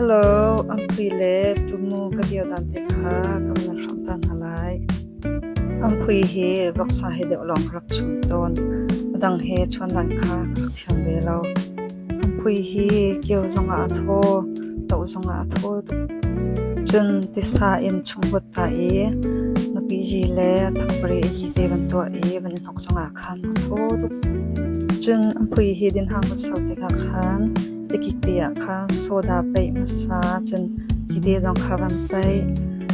Hello, Ampui le Tumu ka dir dan te kha ka van hrawmh ta hna lai. Ampui hi voksa he deuh lawng ka rak chum tawn. A dang he chuan dan kha ka rak thiam ve lo. Ampui hi kio zongah a thaw, toh zongah a thaw tuk. Cun tisa in chunghuat ta i ngapi le thakbare yi te van tuah i van i hnok zongah khan a thaw tuk. Cun ampui hi dinhang van so tikah khan tikik te ah khan soda paih hmasa cun cite zong kha van paih.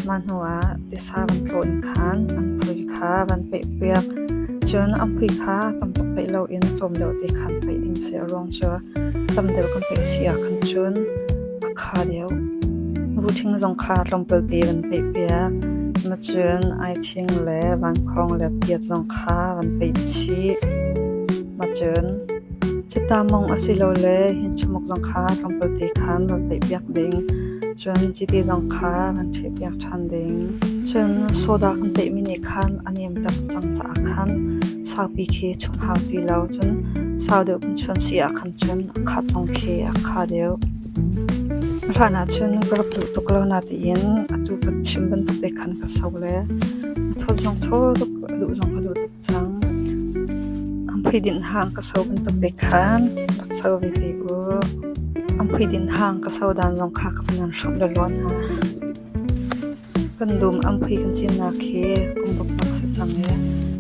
Mah hnuah tisa van tlawh in khan anphui kha van paih piak. Cun anphui kha tam tuk paih loin tlawm deuh te khan paih ding si. A ruang cu tam deuh kan paih si ahkhan cun a kha deuh. Buṭhing zong kha tlawmpal te van paih piak. Macun aithing le vankhawng le piat zong kha van paih chih. Macun citamong asilole hinchumuk zong kha tlawmpal te khan van paih piak ding. Cun cite zong kha van ṭheh piak ṭhan ding. Cun soda kan paihmi nih khan a nemter cang caah khan saupi khi chumh hau ti lo. Cun sau deuh kan chuan si ahkhan cun a khat zong khi a kha deuh. A hlan ahcun ka rak duh tuk lo natein atu ka chim bantuk te khan ka so le a thawt zong thaw tuk, a duh zong ka duh tuk cang. Amphui dinh hang ka so bantuk te khan rak so ve te u. Amphui dinh hang ka so dan zong kha ka van nan hrawmh lawlaw hna. Kan dum amphui kan cinnak hi kum ruk bak si cang i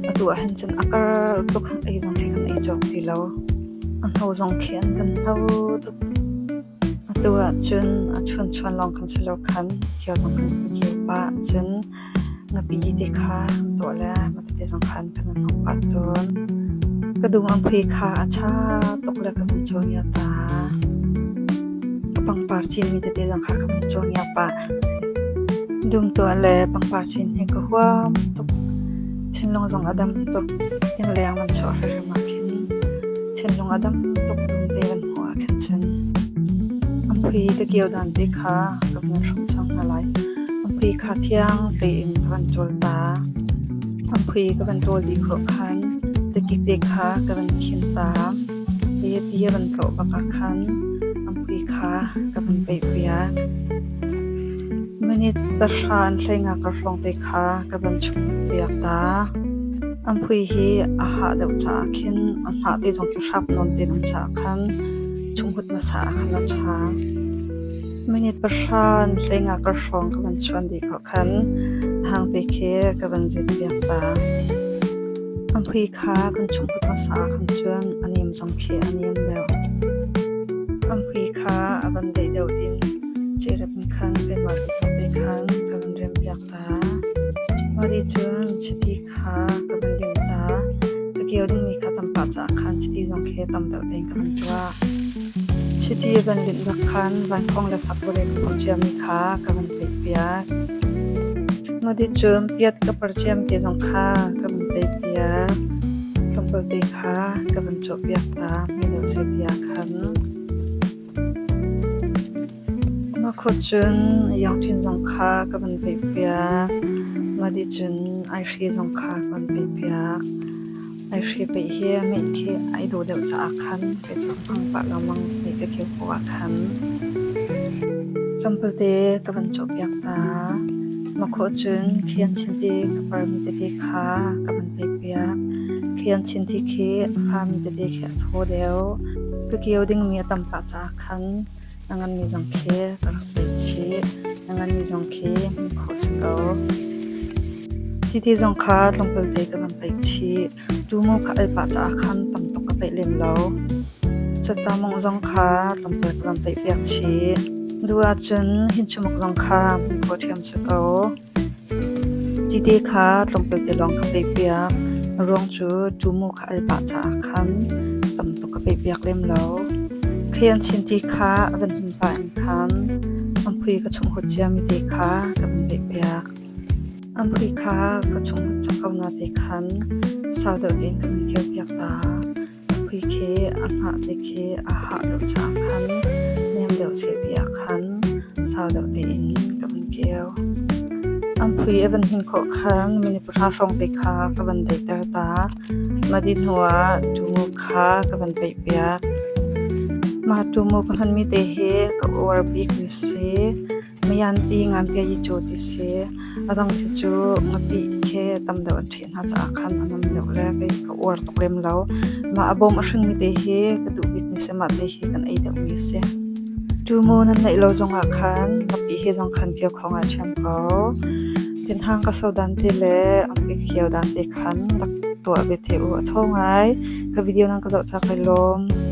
atu ahhin cun a kar tuk ei zong khi kan ei cawk ti lo. A hno zong khi an kan hno tuk. Atu ahcun a chuanchuan lawng kan si lo khan kio zong kan kio pah. Cun ngapi te kha kan tuah le matete zong khan kan hnok pah tawn. Ka dum amphui kha a ṭha tuk le ka van cawngia ta. Ka pangpar cinmi tete zong kha ka van cawngia pah. Dum tuah le pangpar cin hi ka huam tuk. Thinlung zong a dam tuk. Innleng van chuah hrimhrim ah khin thinlung a dam tuk dum te van hmuh ah khin cun amphui ka kio dan te kha ka van hrawmh cang hna lai. Amphui kha thiang tein ka van ṭawl ta. Amphui ka van ṭawl dih khawh khan tikik te kha ka van khin ta. Ti ti a van tlawh bak ah khan amphui kha ka van peih piak. Minute pahra in hleinga ka hrawng te kha ka van chuk piak ta. Amphui hi a hah deuh caah khin a hnah te zong khi hrap nawn te um caah khan chunghut hmasa ah khan a ṭha. Minute pahra in hleinga ka hrawng ka van chuan dih khawh khan a hang te khi ka van zit piak ta. Amphui kha kan chunghut hmasa ah khan cun a nem zong khi a nem deuh. Amphui kha a van deih deuh in Cirep in khan keimah duhnak te khan ka van rempiak ta. Mah nih cun chiti kha ka van linh ta. Ka kio dingmi kha tam pah caah khan chiti zong khi tam deuh tein ka van tuah. Chiti van linh bak khan vankhawng le fakvawlei ka phorh ciami kha ka van peih piak. Mah nih cun piat ka par ciami te zong kha ka van peih piak. Tlawmpal te kha ka van cawh piak ta. Mino seh tiah khan. Mah khawh cun yangṭhin zong kha ka van peihpiak. Mah dih cun aihri zong kha ka van peihpiak. Aihri peih hi meh khi ai dawh deuh caah khan kei cu hmang pah lengmang ti ka kio ko ah khan. Tlawmpal te ka van cawhpiak ta. Mah khawh cun khian chinti ka parmi tete kha ka van peihpiak. Khian chinti khi a fami tete khi a thaw deuh. Ka kio dingmi a tam pah caah khan na nganmi zong khi ka rak pek chih. Na nganmi zong khi hmuh khawh si ko. Chiti zong kha tlawmpal te ka van paih chih. Tumu ka al pah caah khan tam tuk ka paih lem lo. Catamong zong kha tlawmpal ka van paih piak chih. Duh ahcun hinchumuk zong kha hmuh khawh ṭhiam si ko. Cite kha tlawmpal te lawng ka peihpiak. A ruang cu tumu kha al pah caah khan tam tuk ka peihpiak lem lo. Khian chinti kha a van hun pah in khan amphui ka chunghut ciami te kha ka van peihpiak. Amphui kha ka chunghut cang ko na te khan sau deuh tein ka van keupiak ta. Amphui khi a hnah te khi a hah deuh caah khan nem deuh seh ti ah khan sau deuh tein ka van keu. Amphui a van hmin khawh khan minute pahra hrawng te kha ka van daihter ta. Mah dih hnuah tumu kha ka van peihpiak. Mah tumu ka hmanmi te hi ka uar bikmi si. Mayanti nganpi yi cu ti si. A dang khi cu ngapih khi tam deuh an ṭheh hna caah khan a nam deuh le kei ka uar tuk lem lo. Mah a bawm a hringmi te hi ka duh bikmi si. Mah te hi kan ei deuhmi a si. Tumu nan neih lo zongah khan ngapih he zong khan kio kho ngai ṭhiam ko. Tinhang ka so dan te le angpi ka kio dan te khan rak tuah ve te u. A thaw ngai. Ka video nan ka zoh ca kai lawm.